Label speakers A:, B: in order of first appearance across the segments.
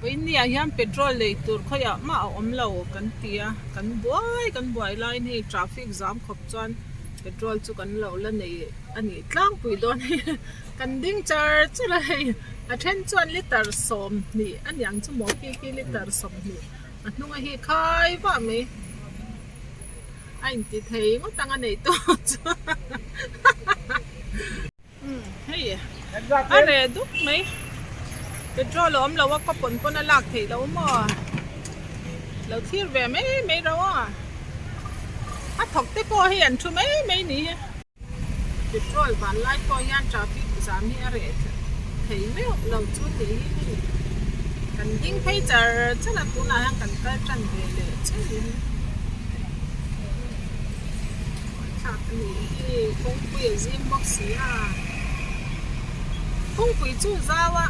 A: Vawinia hian petrol lei tur khawiah mah a awm lo kan ti a, kan buai kan buai laiin hei traffic zam khawp chuan petrol chu kan lo la nei a nih tlangpui dawn hei kan ding char char a hei a then chuan litre 20 a niang chu maw khi khi litre 20 a hnunga hi khai vah mai a inti thei ngawt ang a nei tawh chu Hei a reh dup mai petrol a awm lo a kaw pawn pawn a lak theih loh maw lo thlir ve mai mai rauh a a thawk te pawh hei an thu mai mai ni hi petrol van lai pawh hian traffic zam hi a reh thei meuh lo chu tih hi hei kan ding phei char char a tunah hian kan kal tan ve leh chiah ni hi. Thlak a nih hi kawngpui a zim bawk si a kawngpui chu zau a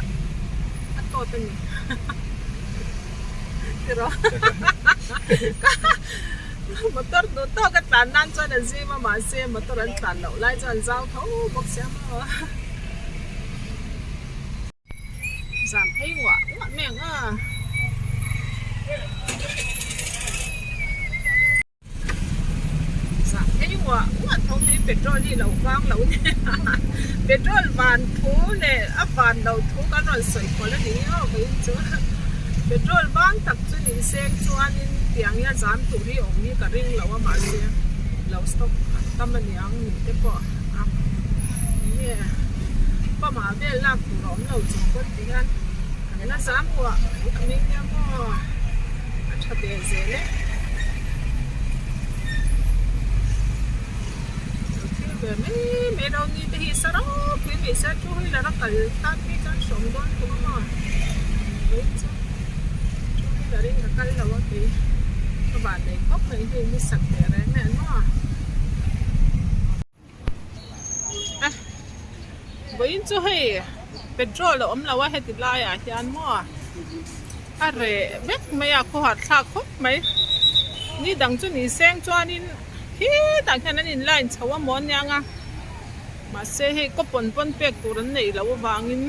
A: a tawt a ni tiraw motor duh tawk a tlan nan chuan a zim a mahse motor an tlan loh lai chuan zau tho bawk sia maw zam phei nguah nguah mai ang a. Zah phei nguah nguah tho mai petrol hi lo vang lo nia petrol van thu leh a van lo thu kan rawn sawi pawlh a ni aw vawiin chu petrol vang tak chu ni seng chuanin tiang hian zam tur hi awm hi ka ring lo a mahse lo stock an tam a niang ni te pawh a enge pump ah vel lak tur a awm lo chung pawn ti hian kan la zam nguah nguah mai nia maw a tha ve zel e. Lo thlir ve mai mai ro ni te hi sa ropui mai sia two wheeler a kal tan phei chuan hrawm dawn tum a maw vawiin chu two wheeler in ka kal lo a kei ka van nei khawp mai hei ni sak teh reng nen maw. Vawiin chu hei petrol a awm lo a heti laiah hian maw a reh vek mai a khawhar thlak khawp mai ni dang chu ni seng chuanin khitah khian an in line chho a maw aniang a mahse hei kaw pawn pawn pek tur an neih loh avangin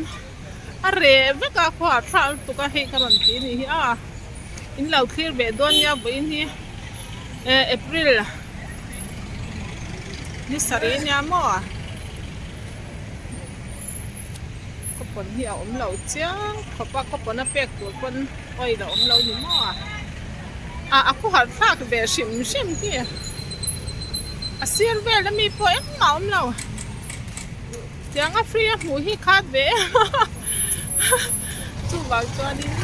A: a reh vek a khawhar thlak lutuk a hei ka rawn ti anih hi a in lo thlir ve dawn nia vawiin hi eh April. Ni sarih ania maw khawpawn hi a awm lo chiang khawp a khawpawn a pek tur pawn oil a awm lo ni maw ah a khawhar thlak ve hrim hrim hi a sir vel ami pawh engmah a awm lo tiang a free a hmuh hi khat ve em a chuvang chuanin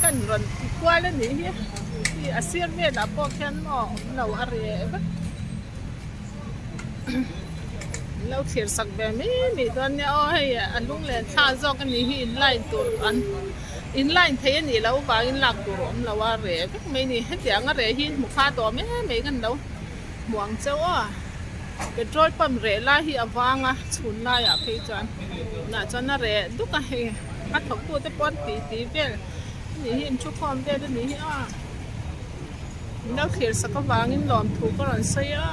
A: kan rawn ti kual a nih hi hei a sir velah pawh khian maw awm lo a reh vek an lo thlir sak ve mai mai dawn nia aw hei a lunglen thla zawk a nih hi in line tur an in line thei a nih loh vangin lak tur a awm lo a reh vek mai a ni hetiang a reh hi hmu kha tawh mai mai kan lo hmu ang chauh aw. Petrol pump reh lai hi a vang a chhun laiah phei chuan tunah chuan a reh duk a hei a thawk tu te pawh an tih tih vel a nih hi an thu khawm vel a nih hi a min lo thlir sak avangin lawmthu ka rawn sawi a.